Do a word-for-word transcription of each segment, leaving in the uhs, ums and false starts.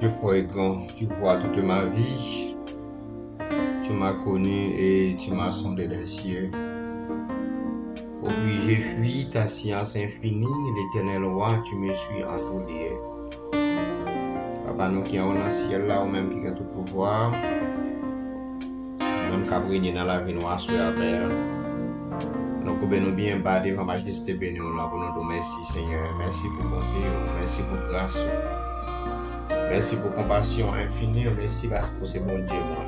Je crois au grand, tu vois toute ma vie. Tu m'as connu et tu m'as sondé des cieux. Au prix j'ai fui ta science infinie, l'Éternel roi, tu me suis en tout lieu. Papa nou ki anwo nan syèl la, ou menm ki gen tout pouvwa, ou menm k ap renye nan lavi nou aswè a, Pè. Nou koube nou byen ba devan majeste beni w lan pou nou di w mèsi, Senyè. Mèsi pou bonte w, mèsi pou gras ou. Mèsi pou konpasyon enfini w, mèsi paske w se Bondye mwen.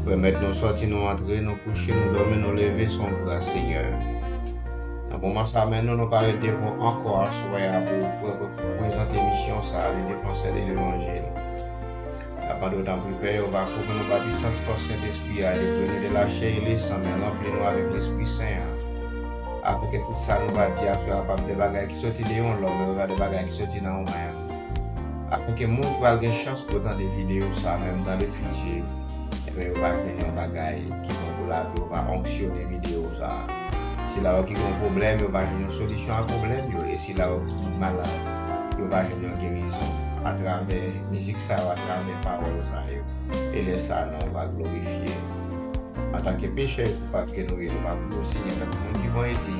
Pèmèt nou sòti, nou antre, nou kouche, nou dòmi, nou leve, se yon gras, Senyè. Nan moman sa a, men nou, nou parèt devan w ankò aswè a pou, pou, pou prezante misyon sa a, le défenseur de l'évangile. N ap mande w tanpri, Pè, ou va kouvri nou pa pisans fòs Sentespri a, libere nou de la chair et le sang, men ranpli nou avèk Lespri Sen an. Afin ke tout sa nou va di aswè a pa de bagay ki soti de yon lòm, men va de bagay ki soti nan ou menm. Afin ke moun ki pral gen chans pou tande videyo sa, menm dans le futur, ebyen, yo va jwenn yon bagay ki bon pou lavi, yo va onksyone videyo sa. Sila yo ki gen yon pwoblèm, yo va jwenn yon solisyon a pwoblèm yo, e sila yo ki malad, yo va jwenn yon gerizon atravè mizik sa yo, atravè pawòl sa yo. E lè sa a, non w va glorifye. Antanke pechè e koupab ke nou ye, nou pa priye w, Senyè, tankou moun ki pran eti.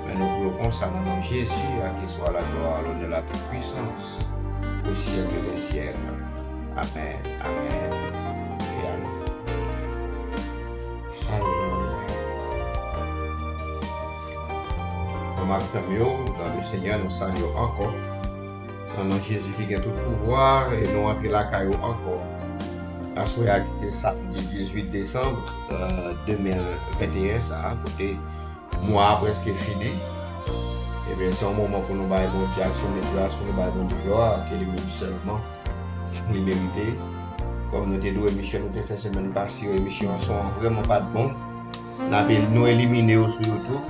Men nou priye w konsa nan non Jezi, à qui soit la gloire, l'honneur, la toute puissance, au siècle des siècles. Amèn, amèn e amèn. Alelouya. Frè m ak sè m yo, dans le Seigneur, nou salye w ankò. Nan non Jezi ki gen tout pouvwa, e nou antre lakay ou ankò. Aswè a ki se samdi dizuit desanm, euh, de mil venteyen sa a, kote mwa a prèske fini. Ebyen, se yon moman pou nou bay Bondye aksyon de gras, pou nou bay Bondye glwa, ke li menm sèlman li merite. Kòm nou te di w, emisyon nou te fè semèn pase yo, emisyon an, son an vrèman pa t bon. N ap el-, nou elimine yo sou YouTube.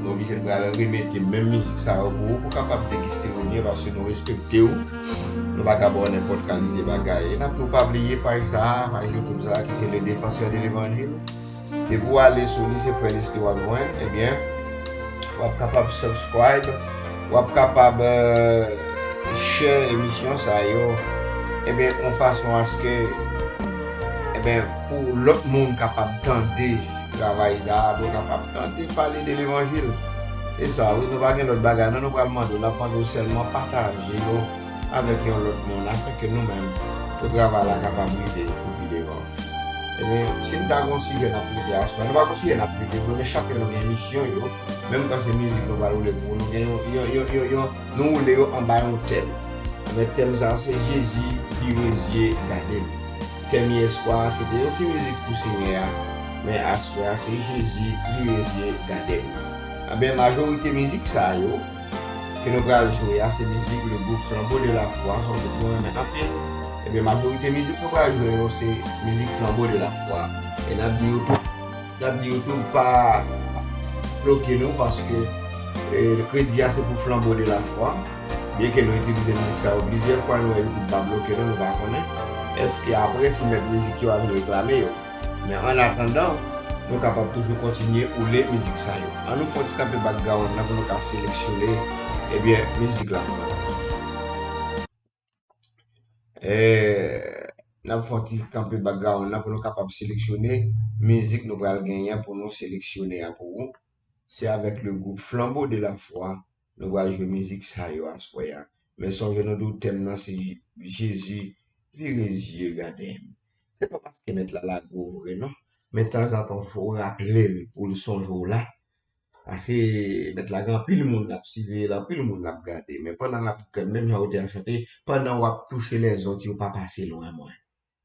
Nou oblije n pral remete menm mizik sa yo pou ou, pou w kapab degiste yo byen, paske nou respekte w. Nou pa ka ba w nenpòt kalite bagay. E n ap di w pa bliye paj sa a, paj YouTube sa a, ki se Le Défenseur de l'Évangile. Depi w ale sou li, se frè Leslie w ap jwenn, ebyen, w ap kapab subscribe, w ap kapab, euh, share emisyon sa yo, ebyen, yon fason aske, ebyen, pou lòt moun kapab tande travay la, pou kapab tande pale de levanjil. Se sa, wi, nou pa gen lòt bagay, non, nou pral mande w, n ap mande w sèlman pataje yo avèk yon lòt moun, afin ke nou menm, pou travay la kapab rive pou pi devan. Ebyen, si n ta gen yon sijè n ap trete aswè, nou pa gen yon sijè n ap trete vre, men chak lè nou gen emisyon yo, menm kan se mizik nou pral woule pou nou, gen yon, yon, yon, yon, yon, nou woule yo anba yon tèm. Ebyen, tèm sa a se Jezi, vire zye, gade m. Tèm yè swa a, se te yon ti mizik pou Senyè a, men aswè a, se Jezi, vire zye, gade m. Ebyen, majorite mizik sa yo, ke nou pral jwe a, se mizik le groupe Flambeau de la Foi, se yon gwoup nou renmen anpil. Ebyen, majorite mizik nou pral jwe yo, se mizik Flambeau de la Foi. E n ap di YouTube, n ap di YouTube pa bloke nou, paske, e, kredi a se pou Flambeau de la Foi. Byenke nou itilize mizik sa yo plizyè fwa, nou wè YouTube pa bloke nou, nou pa konnen. Èske apre, si mèt mizik yo a vin reklame yo? Men an atandan, nou kapab toujou kontinye woule mizik sa yo. An nou fè yon ti kanpe background nan pou nou ka seleksyone, ebyen, mizik la pou nou. E, n ap fè yon ti kanpe background nan pou nou kapab seleksyone mizik nou pral genyen pou nou seleksyone a pou ou. Se avèk le groupe Flambeau de la Foi nou pral jwe mizik sa yo aswè a. Men sonje nou di w tèm nan se Jezi, vire zye gade m. Se pa paske mèt la lage w vre non, men tanzantan fò w raple l pou l sonje w la. Paske mèt la gen anpil moun n ap siveye l, anpil moun n ap gade. Men pandan l ap, menm jan w te ap chante, pandan w ap touche lèzòt, yo pa pase lwen mwen.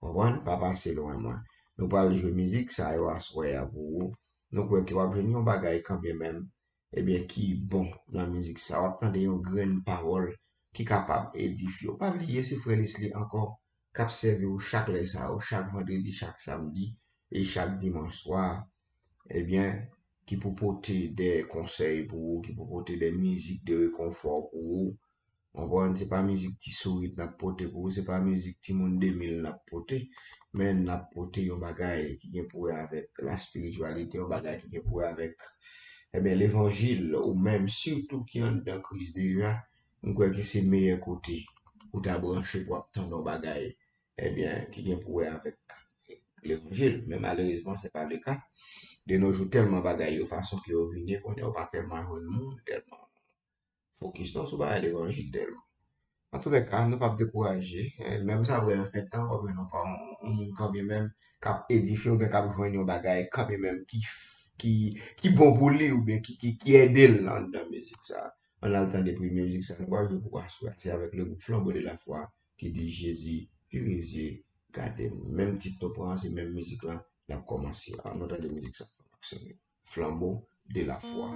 Konprann? Pa pase lwen mwen. Nou pral jwe mizik sa yo aswè a pou ou. Nou kwè ke w ap jwenn yon bagay kanmenm, ebyen, ki bon nan mizik sa. W ap tande yon grenn pawòl ki kapab edifye w. Pa bliye, se frè Leslie ankò k ap sèvi w chak lè sa yo, chak vandredi, chak samdi e chak dimanch swa. Ebyen, ki pou pote de konsèy pou ou, ki pou pote de mizik de rekonfò pou ou. Konprann, se pa mizik ti sourit n ap pote pou ou, se pa mizik timoun de mil n ap pote, men n ap pote yon bagay ki gen pou wè avèk laspirityalite, yon bagay ki gen pou wè avèk, ebyen, levanjil, ou menm, sitou ki anndan Kris deja, m kwè ke se meyè kote. ou ta branche pou w ap tande yon bagay, ebyen, ki gen pou wè avèk levanjil. Men malerezman, se pa le ka. De nos jours, tèlman bagay yo, fason ke yo vini, kounye a ou pa tèlman jwenn moun, tèlman fokis non sou bagay levanjil tèlman. Antoulèka, nou p ap dekouraje. Eh, menm sa vrè fè tan, w ap jwenn yon pa-, yon, yon moun kanmenm k ap edifye oubyen k ap jwenn yon bagay kanmenm ki, ki, ki bon pou li oubyen ki, ki, ki ede l anndan mizik sa. Ann al tande premye mizik sa nou pral jwe pou aswè a. Se avèk le group Flambeau de la Foi ki di Jezi, vire zye, gade m. Menm tit nou pran an, se menm mizik lan n ap kòmanse. Ann nou tande mizik sa, Flanbo de la Foi.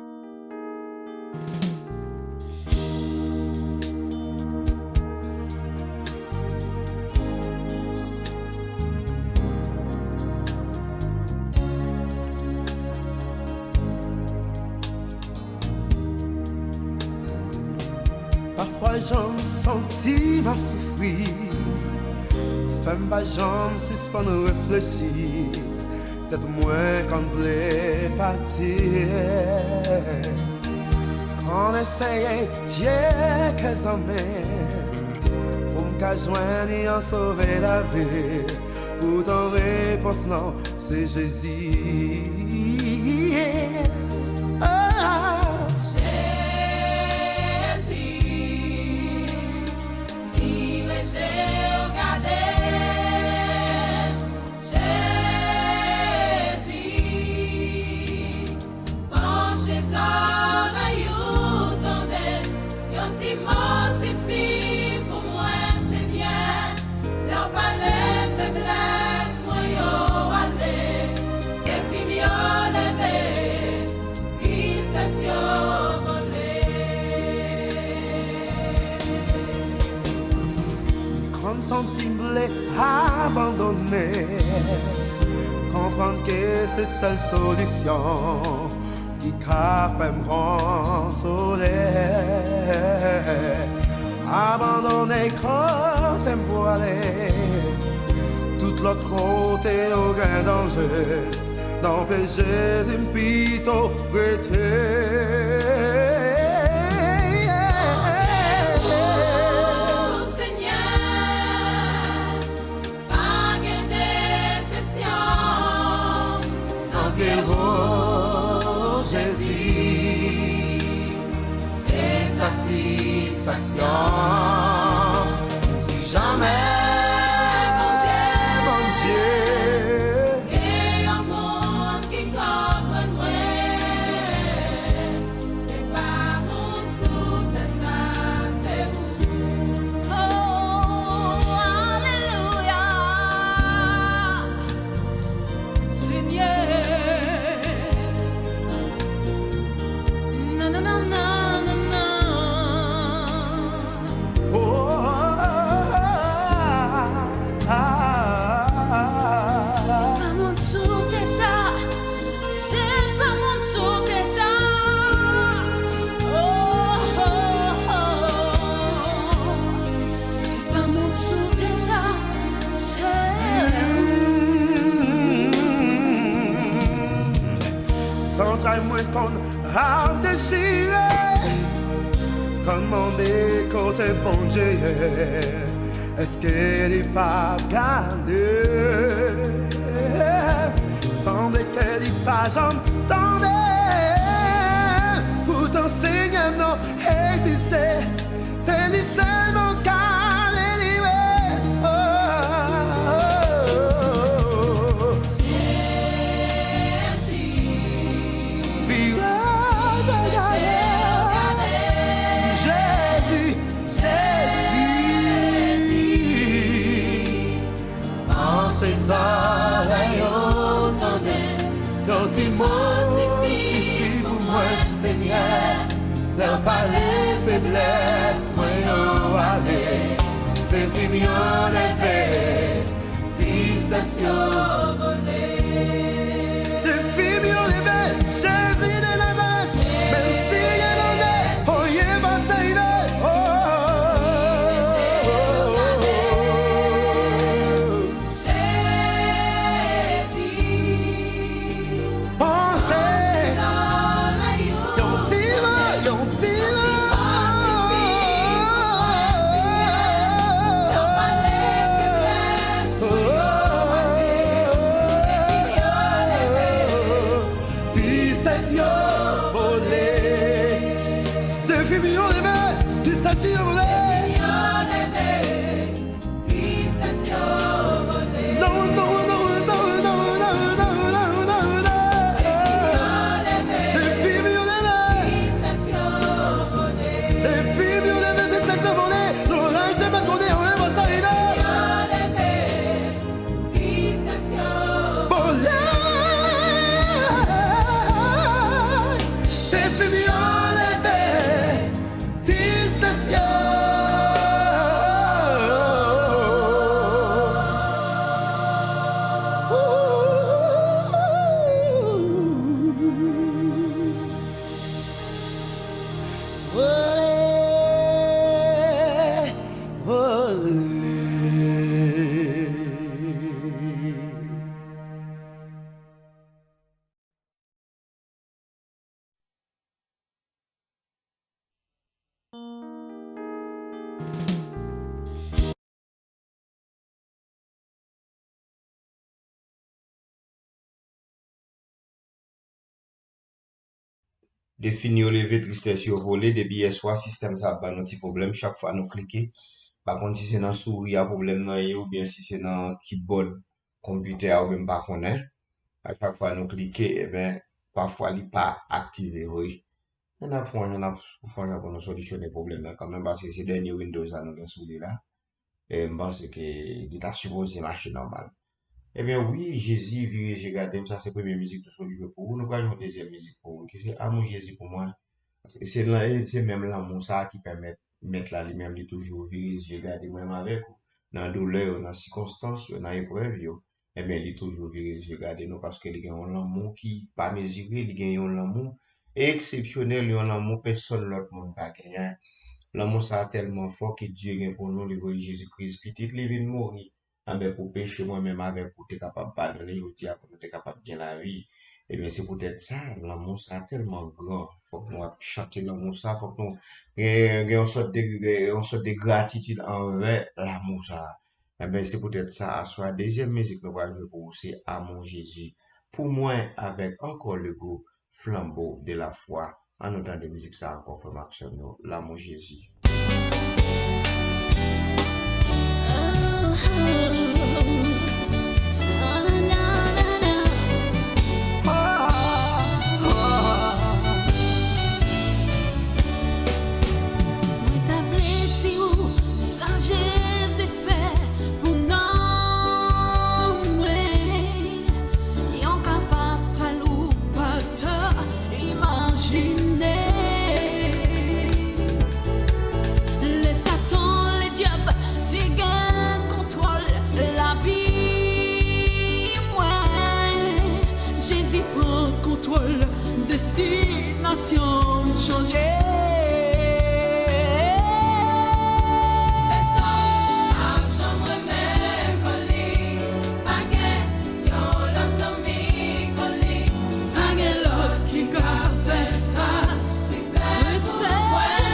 Pafwa jan m santi m ap soufri fè m pa janm sispann reflechi. Tèt mwen konn vle pati. Konn eseye tcheke zanmi pou m ka jwenn yon sove lavi. Poutan repons lan se Jezi. Oh. Jezi, vire je w gade. Jezi, panche zòrèy ou tande. Yon ti mo sifi pou mwen, Senyè. Lè w pale, feblès mwen yo ale. Defi m yo leve, tristès yo vole. Konn santi m vle abandone. Konprann ke se sèl solisyon ki ka fè m konsole. Abandone kote m pwale. Tout lòt kote yo gen danje. Nan pe Jezi m pito rete. Oh, Senyè, pa gen desepsyon nan pye w, Jezi. Se satisfaksyon. Si jamè Bondye, Bondye gen yon moun ki konprann mwen, se pa moun sou tè sa, se ou. Oh, alelouya. Senyè. Nan, nan, nan, nan, nan, nan. Oh, ah, ah, ah, ah. Se pa moun sou tè sa. Se pa moun sou tè sa. Oh, oh, oh, oh. Se pa moun sou tè sa. Se ou. Zantray mwen konn ap dechire. Konn mande kote Bondye ye. Èske li p ap gade? Sanble ke li pa janm tande. Poutan Senyè m nan egziste. Se li sèlman k ap delivre. Oh, oh, oh, oh. Jezi. Viraj gade. Jezi. Jezi. Panche zòrèy ou tande. Yon ti mo sifi pou mwen, Senyè. Lè w pale, feblès mwen yo ale. Defi m yo leve. Tristès yo vole. Defi m yo leve, Jezi de Nazarèt. Menm si gen danje, oye pa seyde. Oh, oh, oh, oh, oh. Jezi. Panche. Yon ti mo, yon ti mo. Defini yo leve, tristès yo vole. Depi yèswa, sistèm sa ap ban nou ti pwoblèm. Chak fwa nou klike, pa konn si se nan souri a pwoblèm nan ye oubyen si se nan kibòd konpitè a, ou menm pa konnen. A chak fwa nou klike, ebyen, pafwa li pa aktive vre. Men n ap fè yon jan, n ap fè yon jan pou nou solisyone pwoblèm nan kanmenm, paske se dènye Windows la nou gen sou li la. E m panse ke li ta sipoze mache nòmal. Ebyen, wi, Jezi, vire je gade m, sa se premye mizik nou sot jwe pou ou. Nou pral jwe yon dezyèm mizik pou ou, ki se Amour Jésus pour moi. Se lan-, se menm lanmou sa a ki pèmèt Mèt la li menm li toujou vire je gade mwen menm avèk ou. Nan doulè yo, nan sikonstans yo, nan eprèv yo, ebyen, li toujou vire je gade nou, paske li gen yon lanmou ki pa mezire, li gen yon lanmou eksepsyonèl, yon lanmou pèsonn lòt moun pa genyen. Lanmou sa a tèlman fò ke Dye gen pou nou, li voye Jezi Kris, pitit li, vin mouri. Anben, pou peche mwen menm avèk ou te kapab padone jodi a, pou nou te kapab gen lavi. Ebyen, se poutèt sa, lanmou sa a tèlman gran. Fòk nou ap chante lanmou sa, fòk nou gen, gen yon sòt de, gen yon sòt de gratitid anvè lanmou sa a. Enben, se poutèt sa, aswè a, dezyèm mizik nou pral jwe pou ou, se Amour Jésus pour moi, avèk ankò le group Flambeau de la Foi. Ann nou tande mizik sa ankò, frè m ak sè m yo, L'amour Jésus. Mwen ta vle di ou sa Jezi fè pou nanm mwen. Yon ka fatal ou pa ta imajine. Lè Satan, lè dyab te gen kontwòl lavi mwen, Jezi pran kontwòl. Destinasyon m chanje. Pèsonn p ap janm renmen kon li. Pa gen yon lòt zanmi kon li. Pa gen lòt ki ka fè sa. Respè pou mwen.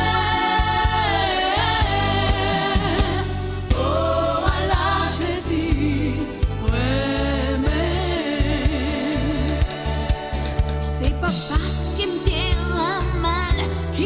O, ala Jezi renmen. Se pa paske m te renmen l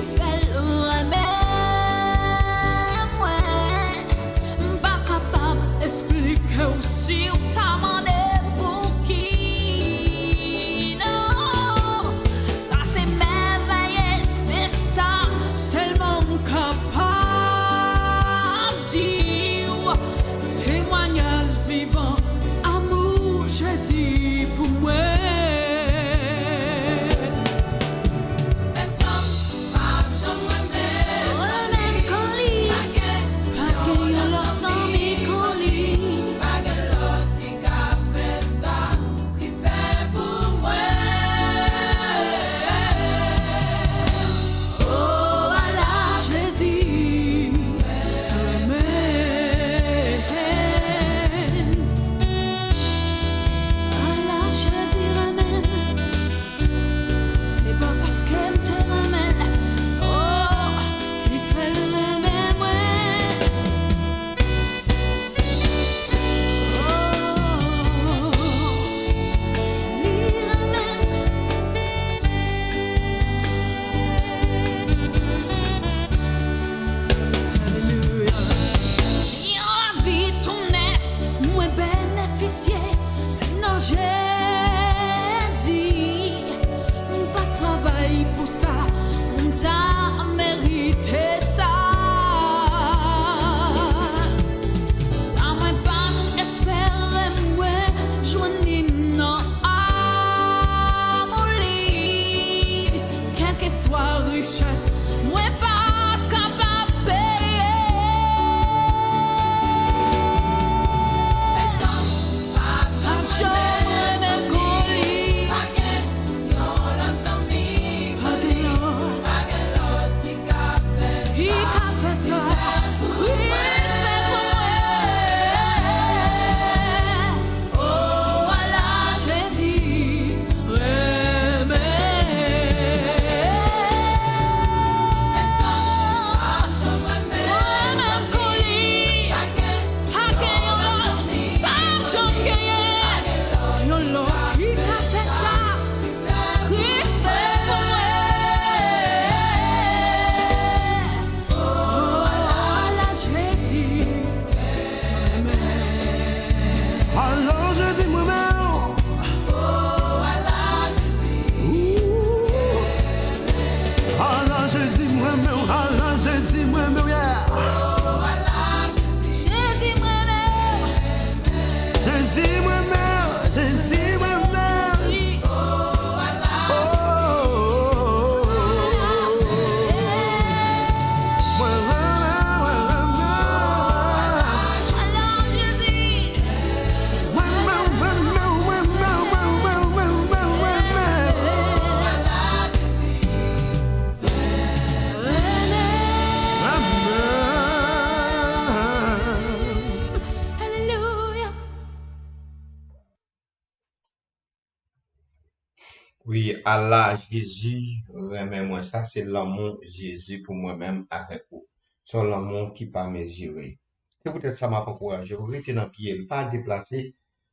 Wi, ala Jezi renmen mwen. Sa se lanmou Jezi pou mwen menm avèk ou. Se yon lanmou ki pa mezire. Se poutèt sa m ap ankouraje w, rete nan pye l, pa deplase.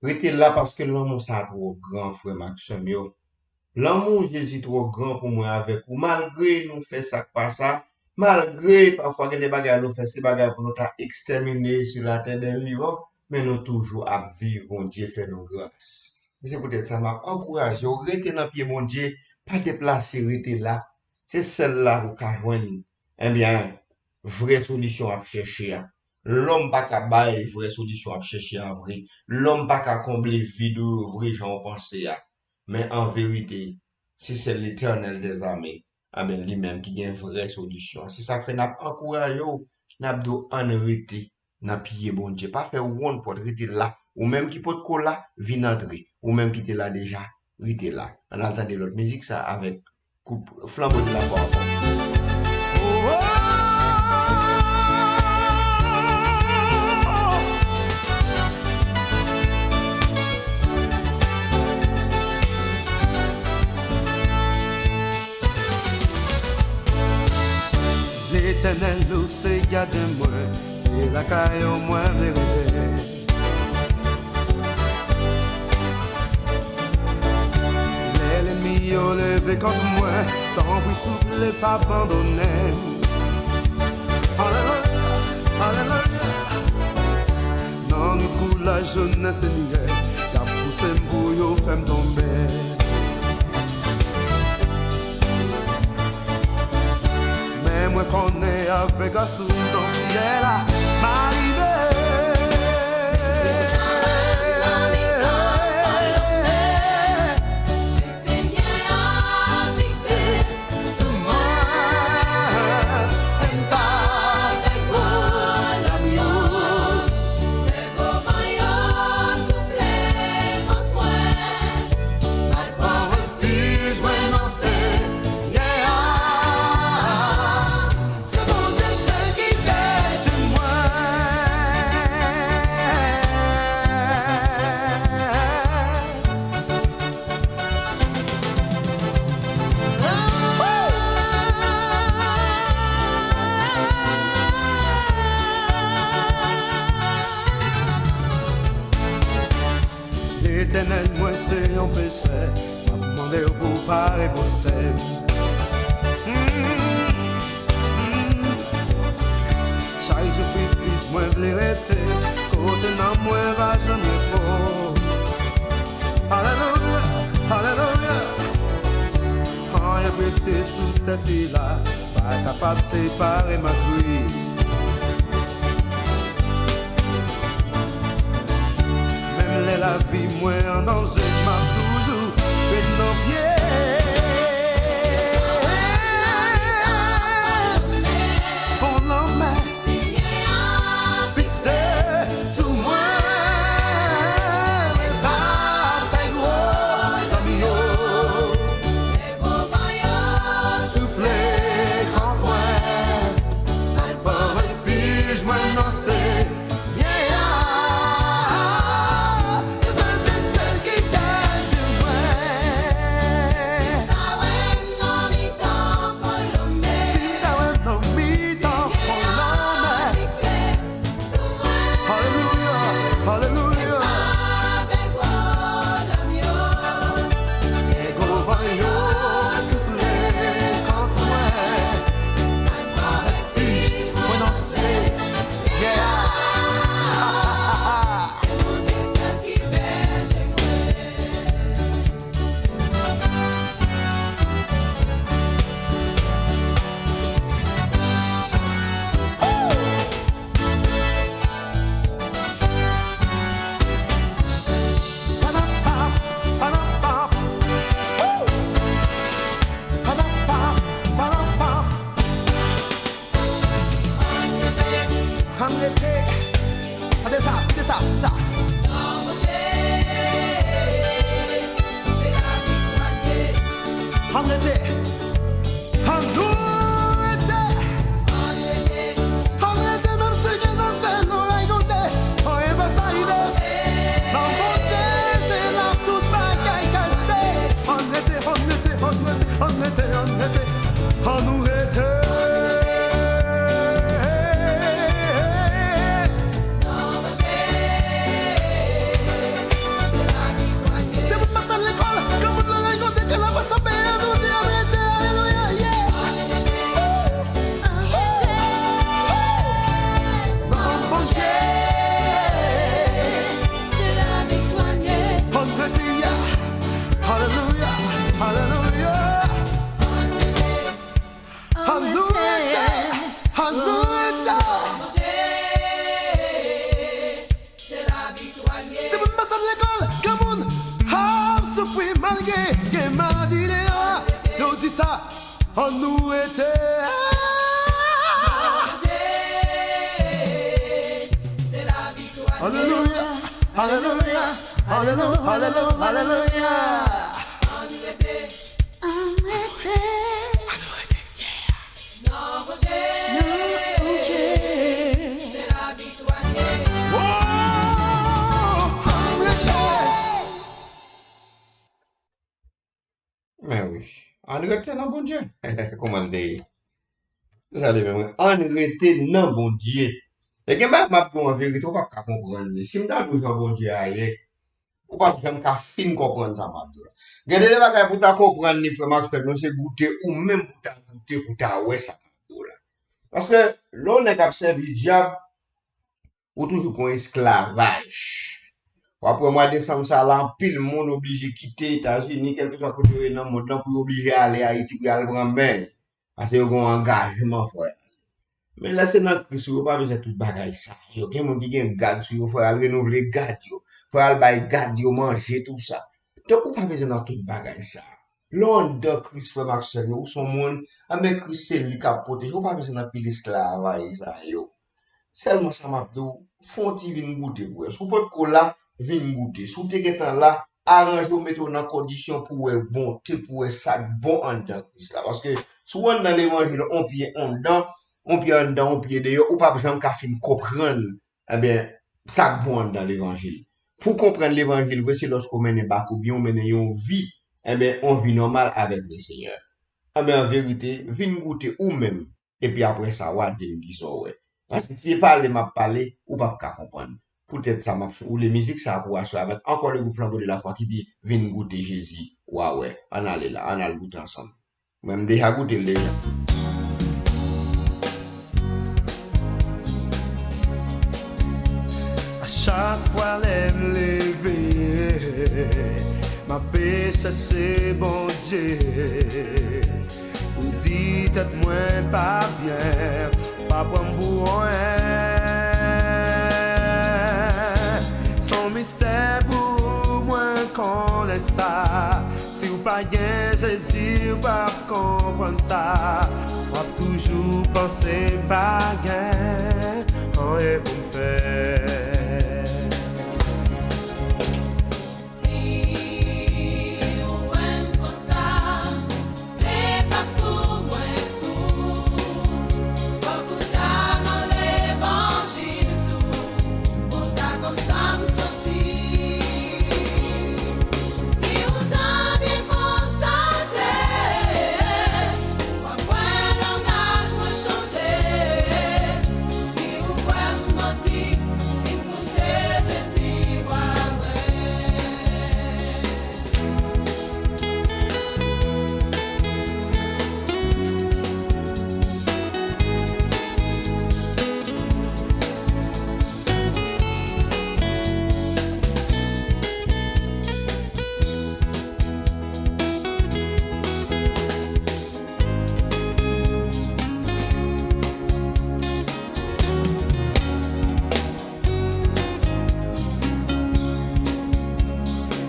Rete la paske lanmou sa a twò gran, frè m ak sè m yo. Lanmou Jezi twò gran pou mwen avèk ou. Malgre nou fè sa k pa sa, malgre pafwa gen de bagay nou fè, se bagay pou nou ta ekstèmine sou latè dè vivan, men nou toujou ap viv, Bondye fè nou gras. E se poutèt sa m ap ankouraje w, rete nan pye Bondye, pa deplase, rete la. Se sèl la ou ka jwenn, ebyen, vrè solisyon w ap chèche a. Lòm pa ka bay vrè solisyon w ap chèche a vre. Lòm pa ka konble vid ou yo vre jan w panse a. Men an verite, se sèl Letènèl dèzame, anben, li menm ki gen vrè solisyon an. Se sa k fè n ap ankouraje w, n ap di w ann rete nan pye Bondye. Pa fè wonn pòt, rete la. Ou menm ki potko la, vin antre. Ou menm ki te la deja, rete la. Ann al tande lòt mizik sa avèk gwoup Flanbo de la Foi ankò. Letènèl, ou se gadyen mwen, se lakay ou mwen vle rete. Lè lènmi yo leve kont mwen, tanpri souple pa abandonnen m. Alelouya, alelouya. Nan koulaj jounen Senyè, y ap pouse m pou yo fè m tonbe. Men mwen konnen avèk gras ou nan syèl la, m a rive. Senyè a fikse sou mwen, fè m pa fè gwo lòm yo. Lè gwo van yo soufle kont mwen, m al pran refij mwen nan Senyè a. Se Bondye sèl ki pèdi mwen. Letènèl, mwen se yon pechè, m ap mande w pou pare pwosè m. Mm, mm. Chak jou pi plis mwen vle rete, kote nanm mwen va janm repo. Alelouya, alelouya. Anyen presye sou tè sila pa kapab separe m ak Kris. Menm lè lavi mwen an danje, m ap toujou ret nan pye. Fon lanmè. Senyè a fikse sou mwen, e pa fè gwo lòm yo. Lè gwo van yo soufle kont mwen, m al pran refij mwen nan Senyè a. Se Bondye sèl ki pèdi mwen. Si w ta wè m nan mitan fon lanmè. Si w ta wè m nan mitan fon lanmè. Alelouya, alelouya. Lè gwo van yo soufle kont mwen, m al pran refij mwen nan Senyè a. Se Bondye sèl ki pèdi mwen. Ann rete. Tande sa, tande sa, tande sa. Ann rete. Ann nou rete. Ann rete, menm si gen nan sèl nou rakonte. Anyen pa sa rive. Nan Bondye, se la tout bagay kache. Ann rete, ann Gen, gen maladi deyò. Yo di sa, ann nou rete. Alelouya, alelouya, alelouya, alelouya, alelouya. Ann rete. Ann rete. Nan Bondye. Nan Bondye. Se laviktwa li ye. Oh, ann rete. Men wi. Ann rete nan Bondye. Kòman l te ye? Se sa li menm wi. Ann rete nan Bondye. E gen bagay m ap di w an verite, ou p ap ka konprann li. Si m ta di w jan Bondye a ye, ou p ap janm ka fin konprann sa m ap di w la. Gen de bagay pou w ta konprann li, frè Maxwell, non, se goute ou menm pou w ta goute, pou w ta wè sa m ap di w la. Paske lè yon nèg ap sèvi dyab, ou toujou pran esklavaj. W ap wè mwa desanm sa la, anpil moun oblije kite Etazini, kèlkeswa kote yo ye nan mond lan, pou yo oblije ale Ayiti pou y al pran beny. Paske yo gen yon angajman, frè. Men lè se nan Kris ou, yo pa bezwen tout bagay sa yo. Gen moun ki gen gad sou yo, frè, al renouvle gad yo. Frè, al bay gad yo manje, tout sa. Donk, ou pa bezwen nan tout bagay sa. Lè w anndan Kris, frè m ak sè m yo, ou se yon moun, anben Kris se li k ap pwoteje w, ou pa bezwen nan pil esklavaj sa yo. Sèlman sa m ap di w, fè yon ti vin goute pou wè. Si w potko la, vin goute. Si w te gentan la, aranje w, mete w nan kondisyon pou w wè bonte, pou w wè sa k bon anndan Kris la. Paske si w anndan levanjil, on pye anndan, on pye anndan, on pye deyò, ou p ap janm ka fin konprann, enben, sa k bon anndan levanjil. Pou w konprann levanjil vre, se lòske w mennen bak ou byen, w mennen yon vi, enben, yon vi nòmal avèk Lesenyè. Enben, an verite, vin goute ou menm. Epi apre sa, w a di m kisa w wè. Paske si se pale m ap pale, ou p ap ka konprann. Poutèt sa, m ap woule mizik sa a pou w aswè avèk ankò le gwoup Flanbo de la Fwa ki di, vin goute Jezi, w a wè. Ann ale la, ann al goute ansanm. Mwen, m deja goute l deja. A chak fwa lè m leve, m ape chèche Bondye. Ou di tèt mwen pa byen, pa pran m pou anyen. Se yon mistè pou mwen konnen sa. Si w pa gen Jezi, w p ap konprann sa. W ap toujou panse m pa gen anyen pou m fè. Si w wè m konsa, se pa fou mwen fou. Fòk ou ta nan levanjil tou, pou w ta konn sa m santi. Si w ta byen konstate, w ap wè langaj mwen chanje. Si w kwè m manti, vin koute Jezi, w a wè.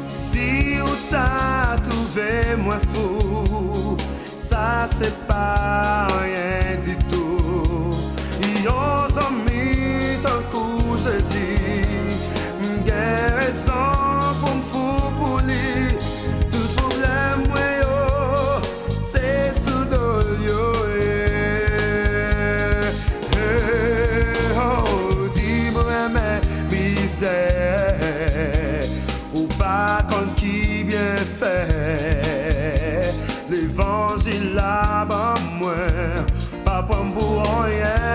Si w ta twouve mwen fou, sa se pa anyen ditou. Yon zanmi tankou Jezi, m gen rezon pou m fou pou li. Tout pwoblèm mwen yo, se sou do l yo ye. Oh, di m renmen mizè, ou pa konn ki byenfè levanjil la ban mwen, pa pran m pou anyen.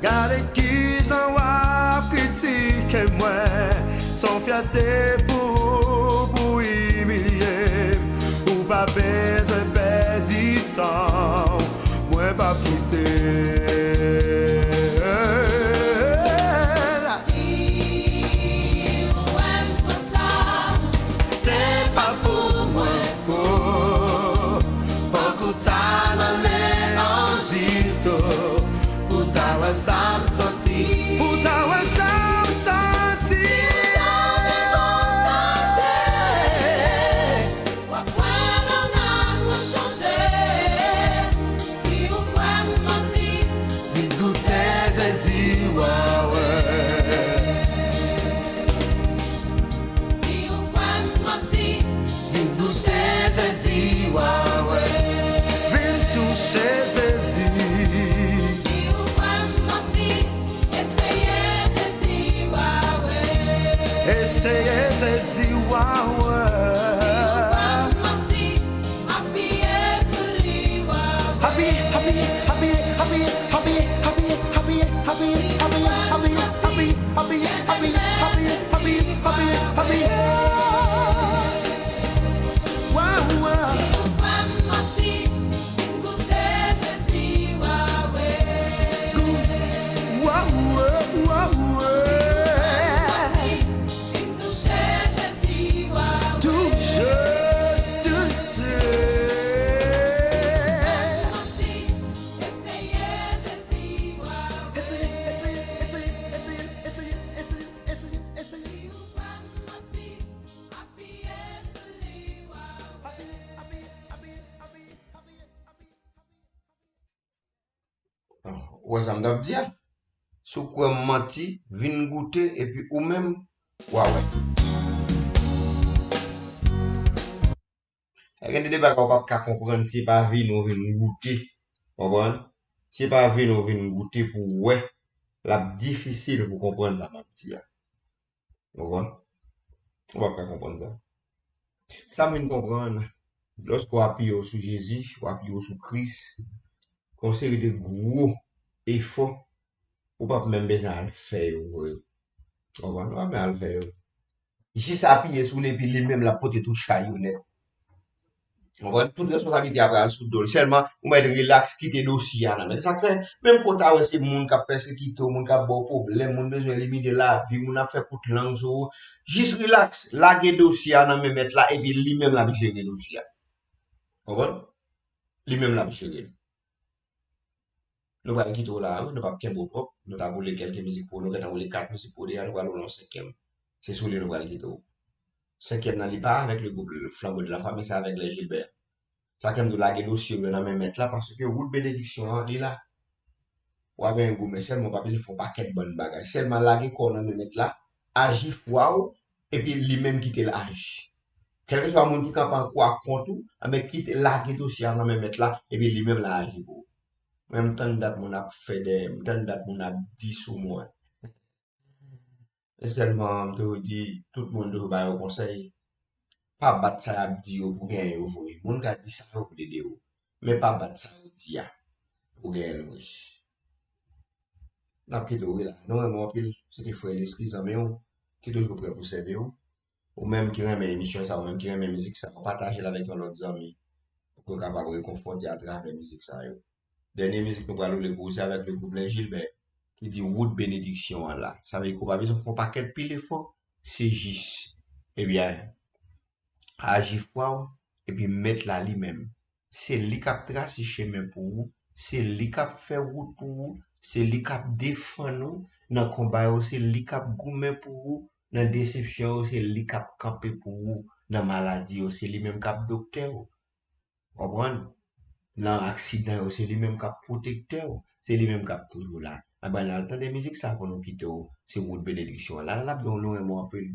Gade kijan w ap kritike mwen, se yon fyète pou ou, pou imilye m. Ou pa bezwen pèdi tan w, mwen p ap kite. Si w wè m konsa, se pa pou mwen fou. Fòk ou ta nan levanjil tou, pou w ta wè sa m santi. Pou w ta wè sa m santi. Si w ta vin konsa, Happy, happy, happy, happy, happy, happy, happy, happy, happy, happy, happy, happy, happy, happy, happy, happy, happy. Wow, wow. Wow, wow, wow, wow. Touche, touche. Ou wè sa m t ap di a? Si w kwè m manti, vin goute epi ou menm, w a wè. E gen de bagay ou p ap ka konprann si e pa vini w vin goute. Konprann? Si e pa vini w vin goute pou w wè, l ap difisil pou w konprann sa m ap di a. Konprann? Ou p ap ka konprann sa. Sa m vin konprann, lòske w apiye w sou Jezi, w apiye w sou Kris, gen yon seri de gwo efò, ou p ap menm bezwen al fè yo vre. Konprann? Ou p ap menm al fè yo. Jis apiye sou li, epi li menm l ap pote tout chay yo nèt. Konprann? Tout responsablite a pral sou do l. Sèlman, ou mèt rilaks, kite dosye a nan men. Se sa k fè, menm ke w ta wè se moun k ap pèsekite w, moun k ap ba w pwoblèm, moun bezwen elimine lavi w, moun ap fè kout lang sou ou, jis rilaks, lage dosye a nan men mèt la, epi li menm l ap jere dosye a. Konprann? Li menm l ap jere l. Nou pral kite w la, wi, nou p ap kenbe w twòp. Nou t ap woule kèlke mizik pou ou, nou gentan woule kat mizik pou ou deja, nou pral woule yon senkyèm. Se sou li nou pral kite w. Senkyèm nan, li pa avèk le gwoup Flambeau de la Femme, men se avèk Les Gilbert. Sa k fè m di w lage dosye w yo nan men mèt la, paske wout benediksyon an, li la. W a gen goumen, sèlman w pa bezwen fè yon pakèt bann bagay. Sèlman lage kò w nan men mèt la, aji fwa w, epi li menm kite l aji. Kèlkeswa moun ki kanpe an kwa kont ou, anben kite, lage dosye a nan men mèt la, epi li menm l a aji pou ou. Mwen, m tann dat moun ap fè dèyè m, m tann dat moun ap di sou mwen. E sèlman, m toujou di, tout moun toujou ba yo konsèy. Pa bat sa y ap di yo pou genyen yo vre. Moun ka di sa yo vle de ou, men pa bat sa yo di a pou genyen l vre. N ap kite w wi la. Nou renmen w anpil. Se te frè Leslie, zanmi w, ki toujou prè pou sèvi w. Ou menm ki renmen emisyon sa, ou menm ki renmen mizik sa, pataje l avèk yon lòt zanmi pou ke w kapab rekonfòte atravè mizik sa yo. Dènye mizik nou pral woule pou ou, se avèk le gwoup Les Gilbert ki di wout benediksyon an la. Sa vle di ke w pa bezwen fè yon pakèt pil efò, se jis, ebyen, aji fwa w, epi mèt la li menm. Se li k ap trase chemen pou ou, se li k ap fè wout pou ou, se li k ap defann ou nan konba yo, se li k ap goumen pou ou nan desepsyon yo, se li k ap kanpe pou ou nan maladi yo, se li menm k ap doktè w. Konprann? Nan aksidan yo, se li menm k ap pwotektè w, se li menm k ap toujou la. Anben, n al tande mizik sa pou nou kite w, se wout benediksyon an. La, n ap di w nou renmen w anpil.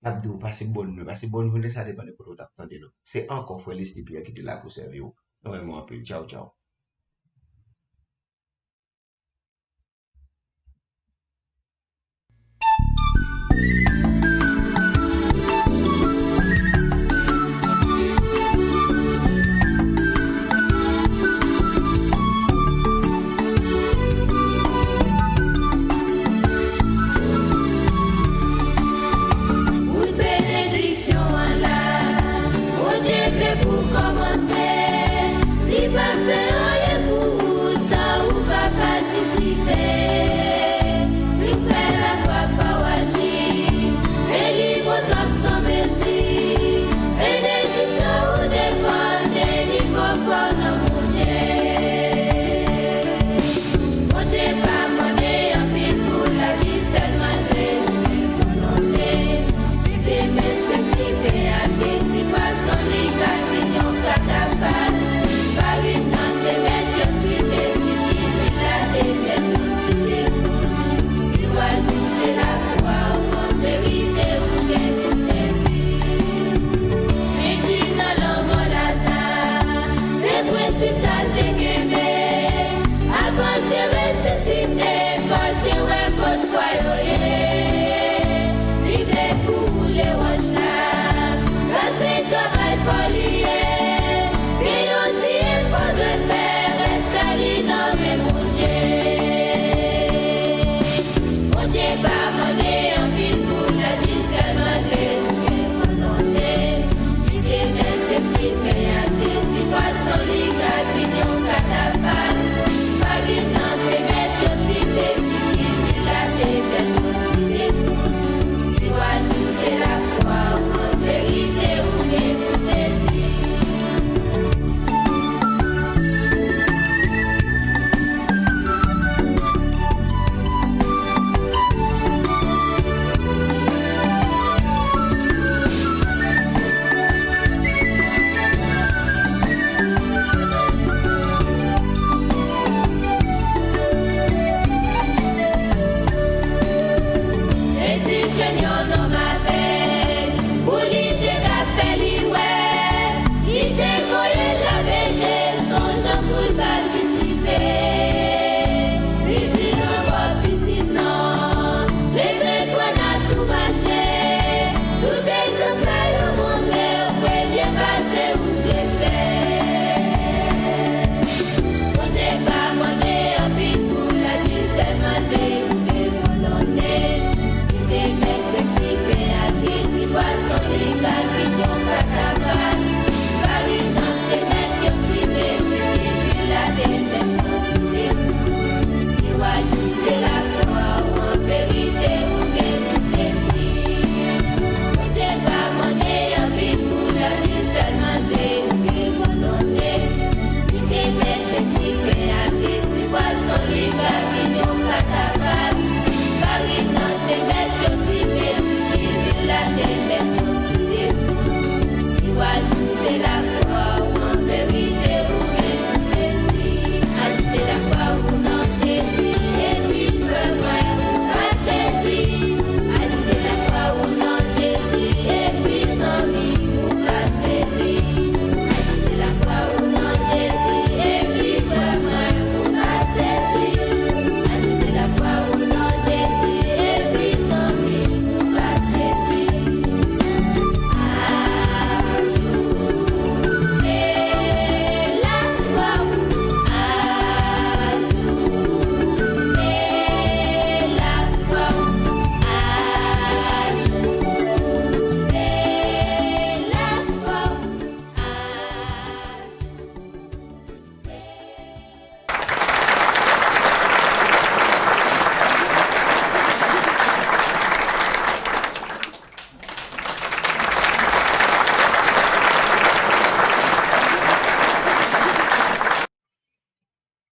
N ap di w pase bòn nwit, pase bòn jounen, sa depann de kote w t ap tande nou. Se ankò frè Leslie Pierre ki te la pou sèvi w. Nou renmen w anpil. Tchaw, tchaw.